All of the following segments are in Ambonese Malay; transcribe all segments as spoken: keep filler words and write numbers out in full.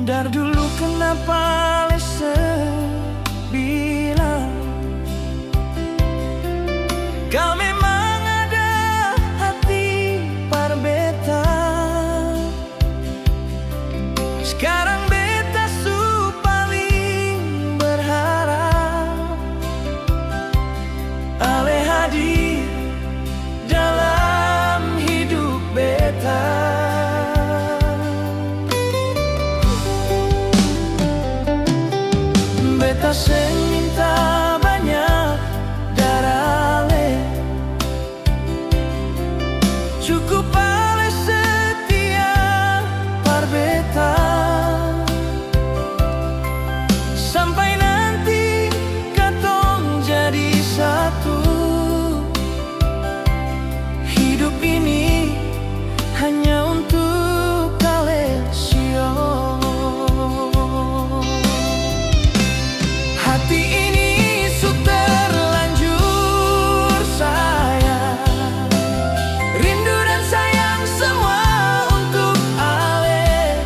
Dari dulu kenapa ale seng bilang, kau memang ada hati par beta. Skarang beta su paling berharap ale hadir dalam hidup beta. Beta seng minta banya dari ale, cukup ale setia par beta. Sampai nanti katong jadi satu, hidup ini hanya untuk ale, sio. Hati ini su terlanjur sayang, rindu dan sayang semua untuk ale.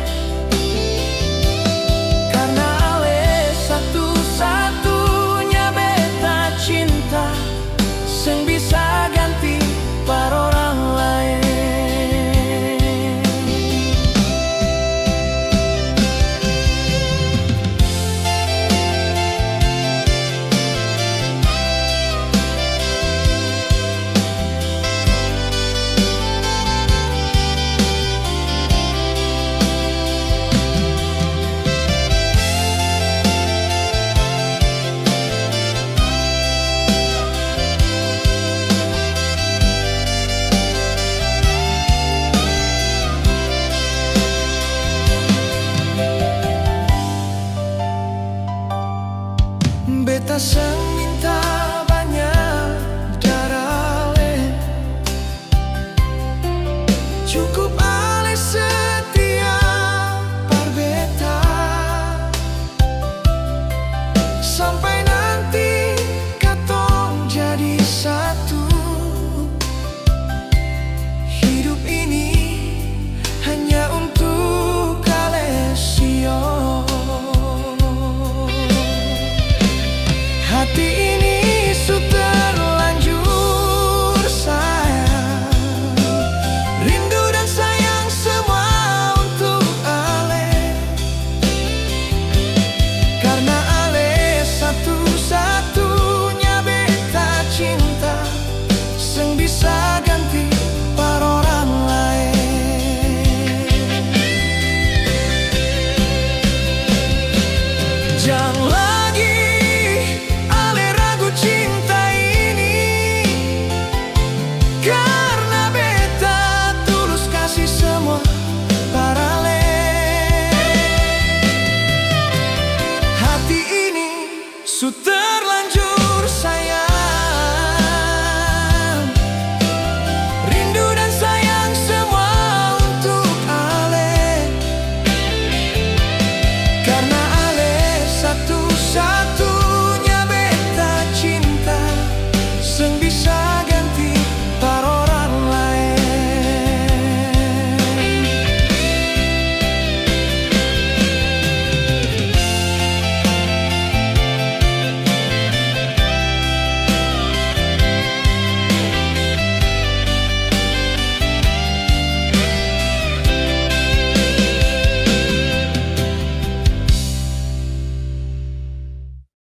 Karna ale satu-satunya beta cinta, seng bisa ganti par orang laeng. Beta sa